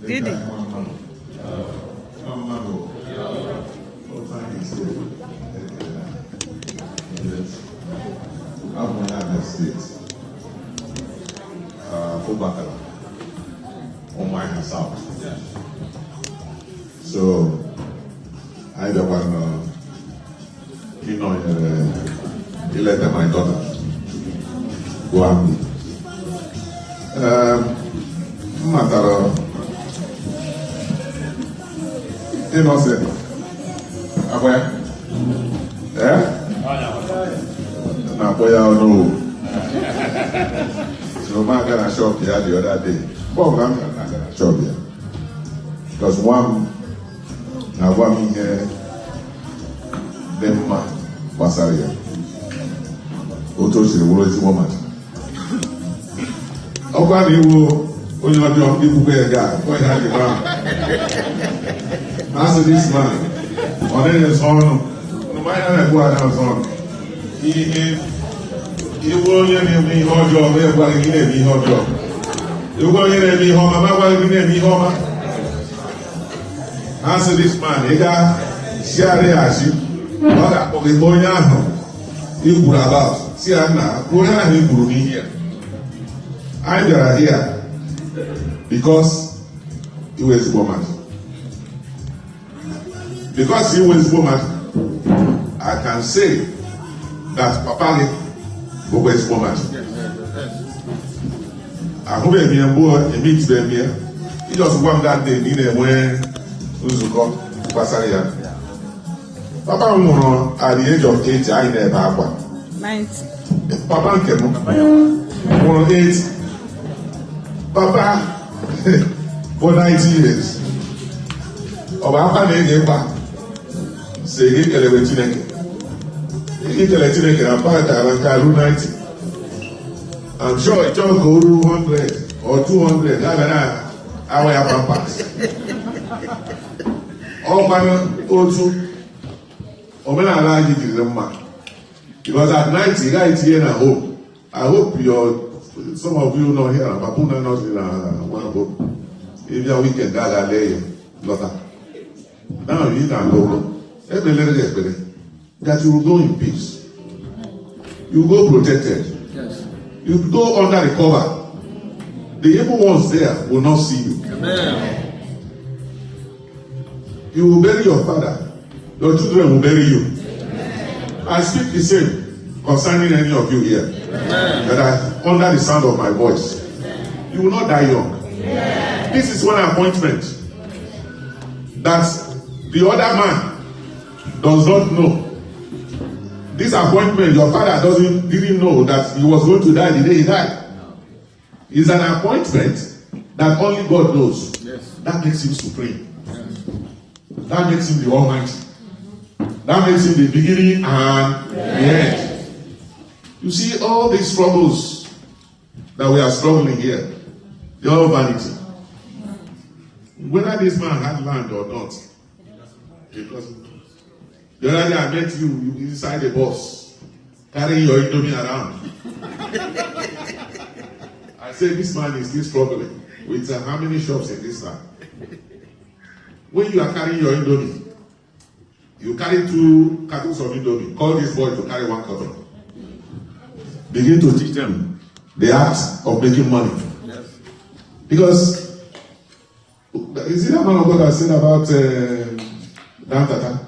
Didi. Nwa mmadụ, otu anyị si ekele. Yes. Abụ m onye Abia Steeti. Ụbakala, Ụmụahịa South. So, anyị bịakwara na ịnọnyere ileta my daughter, bụ Ambi. M matara Innocent akwa ya ee na-akpọ ya ọnụ so m aga na shop ya the other day. Mgbe ọbụla m gara na-aga na shop ya because nwa m na-agwa m ihe dị mma gbasara ya, otu o siri wụrụ ezigbo mmadụ. Ọkwa na iwu onye ọjọọ ikwukwe ya ga onye ha ji gwa m asị, this man ọ dịghị nsọ ọnụ mmanya na-ekwu ada nsọ ọnụ. Ihe iwu onye na-eme ihe ọjọọ ma egwaghị gị na-eme ihe ọjọọ, iwu onye na-eme ihe ọma ma agwaghị gị na-eme ihe ọma. Asị this man, ị ga siarị ya asị, ọ ga-akpọ gị onye ahụ i kwuru about si ya nna onye ahụ i kwuru n'ihe ya. Anyị bịara here because iwe ezigbo mmadụ, because iwe ezigbo mmadụ. I can say that papa gị bụkwa ezigbo mmadụ. Ahụbeghị m ya mgbe emitibeghị m ya iji ọsụ gwa m that day na ị na-enwe nzukọ gbasara ya. Papa m nwụrụ at the age of 80. Anyị na-ebe akwa. 90. Papa nke m nwụrụ 80, papa bụ 90 years. Ọ bụ akwa na ị ga-ịkpa si gị kelewe Chineke, ikele Chineke na papa tara nke ruo 90. I'm sure ị chọrọ ka o ruo 100 or 200 ya ga na-awa ya pampers. Ọkwanụ otu omenala anyị jiri mma because at 90 ị gaghị tinye na home. I hope your some of you nọ here na papa unu nọzi na one home. Ịbịa weekend, a ga lee ya lọta. Now ị na-alụ ụlọ, ekpelere gị ekpere that you will go in peace, you will go protected, you go under the cover. The evil ones there will not see you. You will bury your father, your children will bury you. I speak the same concerning any of you here that are under the sound of my voice. You will not die young. This is one appointment that the other man does not know. This appointment, your father doesn't didn't know that he was going to die the day he died. It's an appointment that only God knows. That makes him supreme. That makes him the Almighty. That makes him the beginning and the end. You see, all these struggles that we are struggling here, they're all vanity. Whether this man had land or not, it doesn't. The other day I met you, you inside the bus, carrying your Indomie around. I say this man is still struggling with how many shops in this town. When you are carrying your Indomie, you carry two cartons of Indomie. Call this boy to carry one carton. Begin to teach them the art of making money. Because is it that man of God that said about Dantata?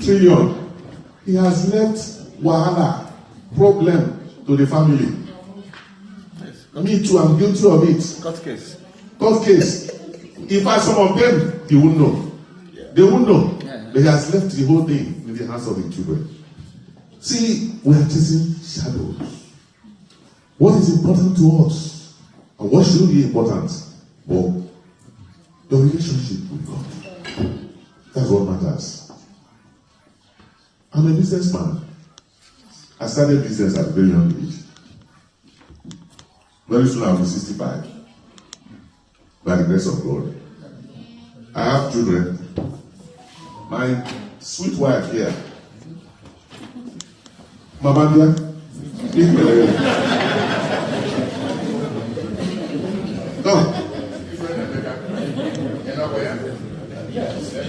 Trillion. He has left wahala, problem to the family. Me too, I'm guilty of it. Court case. Court case. In fact, some of them, you won't know. They won't know. But he has left the whole thing in the hands of the children. See, we are chasing shadows. What is important to us, and what should be important, well, your relationship with God. That's what matters. I'm a businessman. I started business at a very young age. Very soon I'll be 65. By the grace of God. I have children. My sweet wife here, Mama Bia, no.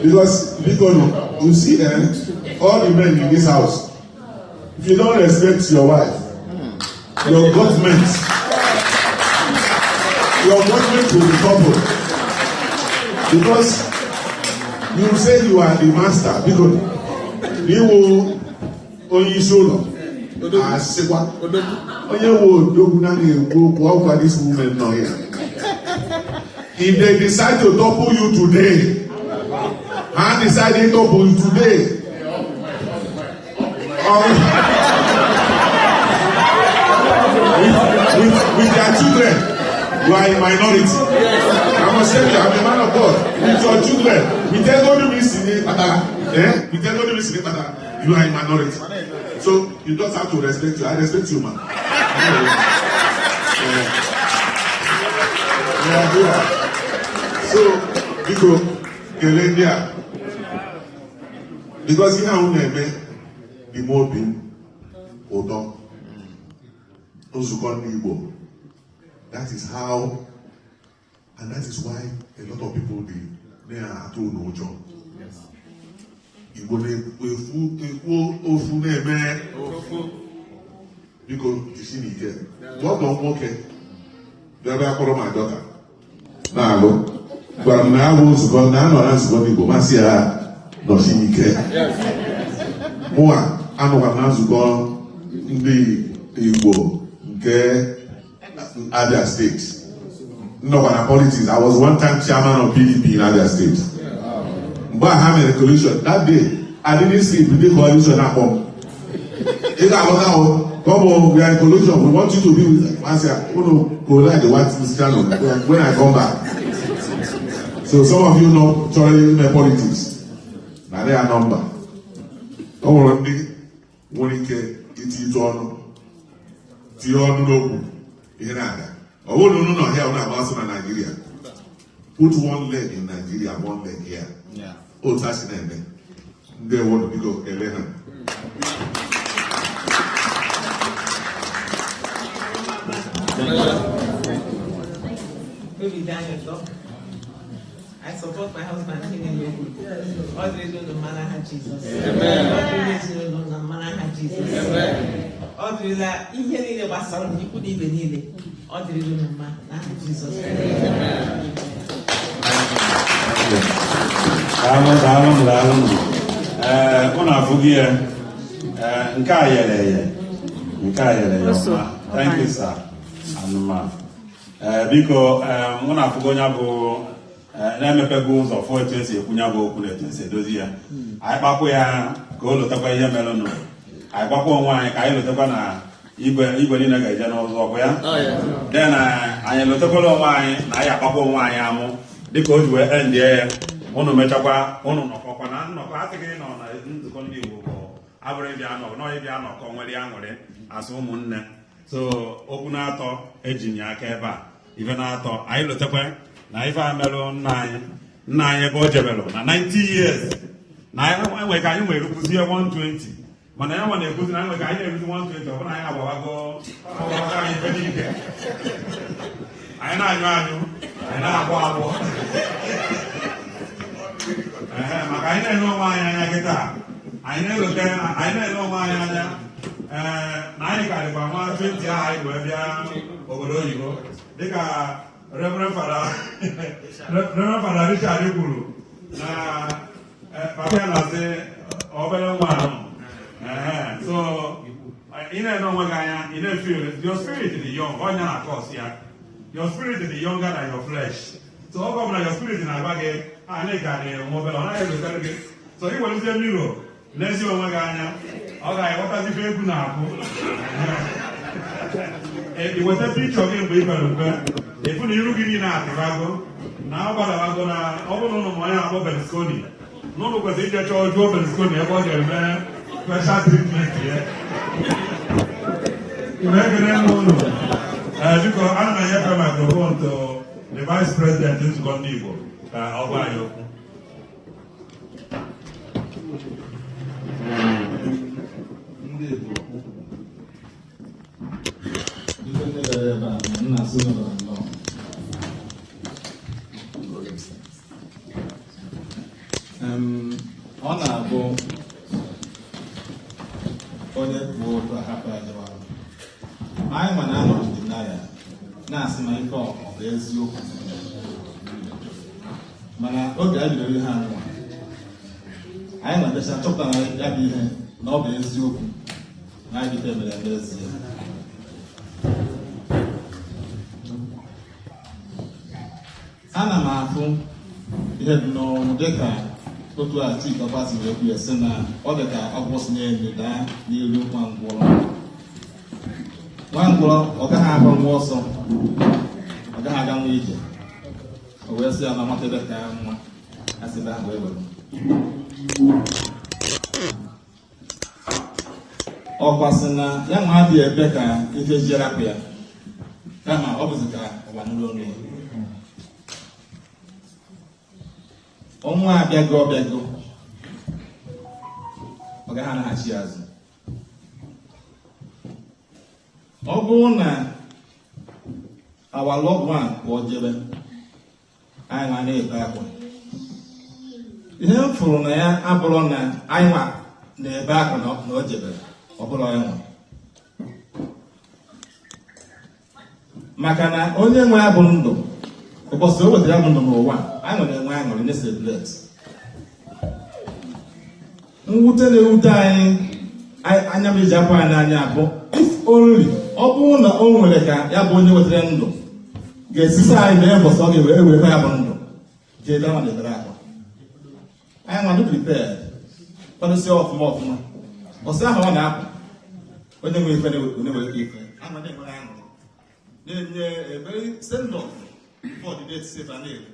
Because biko, you see, all the men in this house, if you don't respect your wife, your government will be toppled. Because you say you are the master, because iwu onye isi ụlọ asịkwa onye nwe odogwu na na-ekwu okwu ọkwa this woman nọ here. If they decide to topple you today, and decide to topple you today, with their children, you are in minority. I must tell you, I'm a man of God. With your children, with ego si kpatara, eh? With ego si kpatara, you are in minority. So you just have to respect you. I respect you, man. Yeah. So, biko, kelee ndị a. Because ihe ahụ na-eme dị m obi m ụtọ. Nzukọ ndị Igbo. That is how, and that is why a lot of people dey na-atụ unu ụjọ. Igbo na-ekwu ekwu ofu na-eme biko jisi n'ike. Ọgọ m nwoke bịa bịa kpọrọ ma dọka na-alụ gwara m na ya bụ nzukọ na anọ na nzukọ ndị Igbo masị ya nọsi ike. Mụa anọkwa na nzukọ ndị Igbo nke Abia State. Nnọkwa na politics. I was one time chairman of PDP in Abia State. Mgbe a ha mere coalition, that day I didn't sleep. Ndị coalition akpọ m. Ị ga-alọta o, come on, we are in coalition, we want you to be with us. Unu collide the white channel when I come back. So some of you know chọrọ ime politics. Narị ya nọmba. O nwere ndị nwere ike iti ịtụ ọnụ tinye ọnụ n'okwu ihe na-aga. Ọ bụrụ na unu nọ here, unu agba ọsọ na Nigeria. Put one leg in Nigeria, one leg here. Otu a si na-eme. Ndị ewo, biko kelee ha. Obi dị anyị ụtọ. I support my husband Chinelo. Ọ dịrịla unu mma n'aha Jizọs. Ọ dịrịla ezinụlọ unu mma n'aha Jizọs. Ọ dịrịla ihe niile gbasara m, ikwu na ibe niile. Ọ dịrịla unu mma n'aha Jizọs. Daalụ, daalụ, daalụ. Ee, ụnụ afụghị ya. Ee, nke a yere eye, nke a yere eye ọma. Thank you, sir. Anụma, ee, biko, ee, ụnụ afụgo onye bụ ee, na-emepego ụzọ fụ etu esi ekwu ya bụ okwu na etu esi edozi ya. Anyị kpapụ ya ka o lotakwa ihe merenụ. Anyị gbakwa onwe anyị ka anyị lotakwa na igwe igwe niile ga-eje n'ụzọ ọkụ ya. Then anyị lotakwala onwe anyị na anyị akpakwa onwe anyị amụ dịka o ji wee endie ya. Ụnụ mechakwa, ụnụ nọkọkwa na nnọkọ asịghị nọ na nzukọ ndị Igbo bụ abụrụ ịbịa nọ nọ ịbịa nọkọ nwere aṅụrị asụ ụmụnne. So okwu na-atọ ejinye aka ebe a, ife na-atọ anyị lotekwa na ife a merụ nna anyị, nna anyị ebe o jebelụ na 90 years na anyị enwe ka anyị nwere kwụzie 120, mana ya nwa na-ekwuzi na enwe ka anyị na-eruzi 120, ọ bụrụ anyị agbawago agbawago anyị ife n'ike, anyị na-anyụ anyụ, anyị na-agbọ agbọ. Ehe, maka anyị na-ele onwe anyị anya kịta, anyị na-elote, anyị na-ele onwe anyị anya, ee, na anyị karịkwa nwa 20 ahụ anyị wee bịa obodo oyibo, dịka Reverend Father Richard kwuru na papa ya na-asị obere nwa ahụ. Ehe, so ị na-ele onwe gị anya, ị na-efeel your spirit dị young. Ọnya na cause ya, your spirit dị younger than your flesh. So oge ọbụla your spirit na-agwa gị anyị ka na-enwe obere, ọ naghị elotere gị. So ị werezie mirror n'ezi onwe gị anya, ọ ga-aghọtazi ife egwu na-akụ. I weta pikchọ gị mgbe ị pere mpe, ịfụ na iru gị niile atịbago na ọ gbadabago, na ọ bụrụ na ụnụ ma onye akpọ Berlusconi n'ụlọ kwesịrị ije chọọ jụọ Berlusconi ebe ọ ga-eme special treatment ya. Unu ekele m unu. Ee, biko, ana m enyefe microphone to the vice president nzukọ ndị Igbo ka ọ gwa anyị okwu. Ndị Igbo, ndị nne bịara ebe a, nna asị unu nọ nnọọ. Onye kwuo otu a hapụ ya jewara. Anyị ma na-anọ na ya na-asị na ife ọ bụ eziokwu, mana oge anyị bidoro ihe anụnwa, anyị na-abịacha chọpụta na ya bụ ihe na ọ bụ eziokwu na anyị bido mere ya n'ezie. Ana m afụ ihe dị n'ọnwụ dịka otu a Chika Ọkpa si wee kwuo ya, sị na ọ dị ka ọgwụ si n'elu daa n'ilu nwa ngwụrọ. Nwa ngwụrọ ọ gaghị agba nwa ọsọ, ọ gaghị aga nwa ije, o wee sị ya na nwata ebe ka ya nwa a sị ebe ahụ wee were ọkwa sị na ya nwa adịghị ebe ka ife ji rapụ ya, kama ọ bụzi ka ụwa nụrụ ọnụ ya. Ọnwụ abịago, ọbịago, ọ gaghị anaghachi azụ. Ọ bụrụ na our loved one pụọ jebe, anyị nwa na-ebe akwa. Ihe m fụrụ na ya abụrụ na anyị nwa na-ebe akwa na o jebere, ọ bụrụ ya nwa, maka na onye nwe ya bụ ndụ, ụbọchị o wetara ya bụ ndụ n'ụwa, anyị nwere enwe aṅụrị, na-celebrate. Mwute na-ewute anyị, anya m eji apụ anyị n'anya abụ, if only ọ bụrụ na o nwere ka ya bụ onye wetara ndụ ga-esisi anyị mee mbọsị ọ ga-ewere ewere ya bụ ndụ jee ebe ahụ na-ebere akwa. Anyị nwa dị prepared, kwadosie ọfụma ọfụma. Ọsị ahụ ọ na-apụ, onye nwe ife na-ewere ife ama na-enwere aṅụrị, na-enye a very send off for the date safe and na-eri.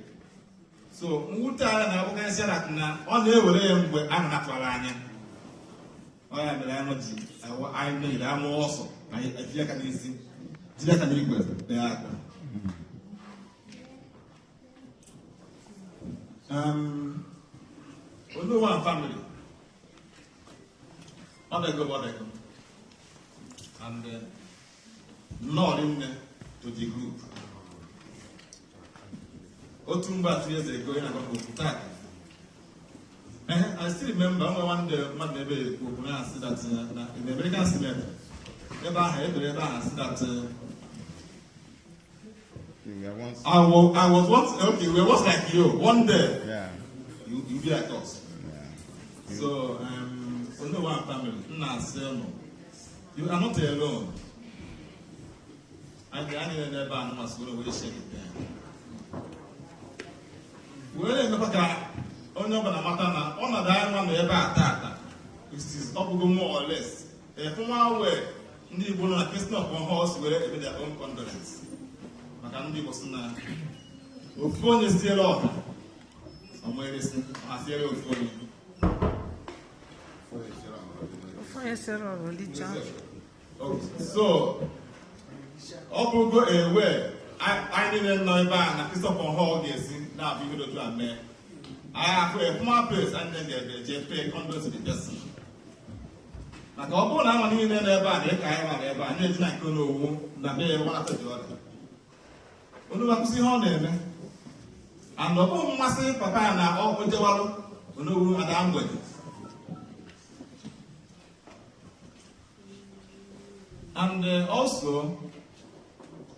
So mwute anyị na-abụkarịsị na ọ na-ewere ya mgbe a natụrụ anya. Ọ ya mere anyị ji anyị niile amụ ọsọ na etinye aka n'isi, jide aka n'igwe, bee akwa. Onowu family, ọ dịgo ọ dịgo and nnọọ nne to the group. Otu mgbe 2 years ago, ị na-agwa m okwu taa. I still remember when one day mmadụ ebe ekwu okwu na-asị that na in the American Senate ebe ahụ edere ebe ahụ asị that I was once, okay, we were once like you. One day you be like us. So Onowu family, nna asị unu, you are not alone. Anyị niile n'ebe a nọ masị wee share it there. Wee na-emekwa ka onye ọbụla mata na ọnọdụ anyị nwa nọ ebe a tata is ọ bụgo more or less a formal way ndị Igbo nọ na Kingston upon Hull were eme their own condolence, maka ndị Igbo sị na ofu onye siere ọha ọmụeresi ha siere ofu onye. Ofu onye sere ọrụ licha. So ọ bụgo ewe anyị niile nọ ebe a na Kingston upon Hull ga-esi na-abụ ihe otu a mee anyị afụ a formal place anyị ga-ebe jee pay condolence to the person, maka ọ bụrụ na ama niile nọ ebe a na ịka anyị mara ebe a na-eji na nke Onowu na be ya one after the other, onu akwụsị ihe ọ na-eme. And ọ bụghị mmasị papa ya na ọ jewalụ Onowu ada mgbede. And also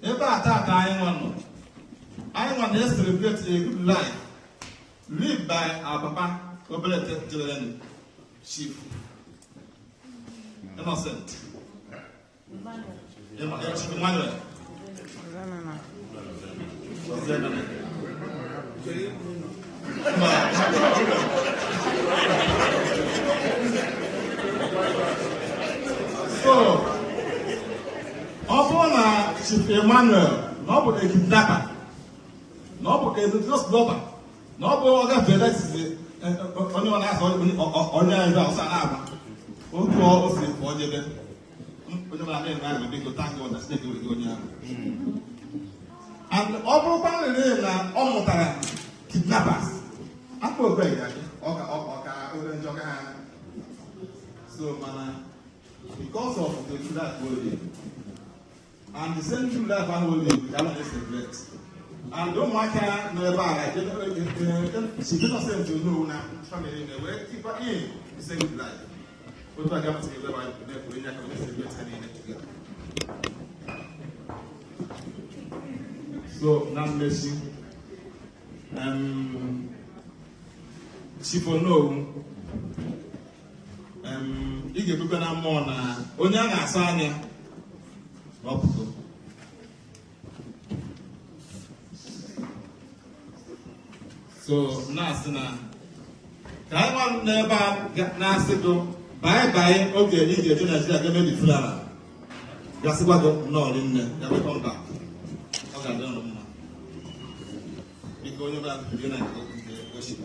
ebe a tata anyị nwa nọ, anyị nwa na-celebrate a good life lived by our papa obere jeberenu, Chief Innocent Chief Emmanuel Ozoemena. Mba. So ọ bụrụ na Chief Emmanuel na ọ bụ a kidnapper, na ọ bụ a notorious robber, na ọ bụ ọ gafee that is onye ọ na-azọ onye anyị ọsọ na-agba otu o si pụọ jebe, onye ọbụla na-eme ahụ, biko, thank God na Chineke were onye ahụ. And ọ bụrụkwa nrịrị na ọ mụtara kidnappers afọ okwe ga-adị ọ ka ọ ka obere njọ ka ha. So mana because of the true life we live and the same true life ahụ we live ka a na-celebrate, and ụmụaka nọ ebe a like Chief Innocent Onowu na family na wee keep in the same good life. Otu a ga-amasị gị ebe anyị na-ekwuru inye aka wee celebrate ha niile together. So na mmechi, Chief Onowu, ị ga-ebube na mmụọ na onye a na-asa anya na ọ pụgo. So na-asị na ka anyị nwa n'ebe a na-asị gị bye bye oge ị ga-eje Naijiria ga eme the funeral, gasịkwa gị nnọọ rinne ya, welcome back. Ọ ga-adị ụnụ mma. Biko, onye ọbụla bido na nke ochie.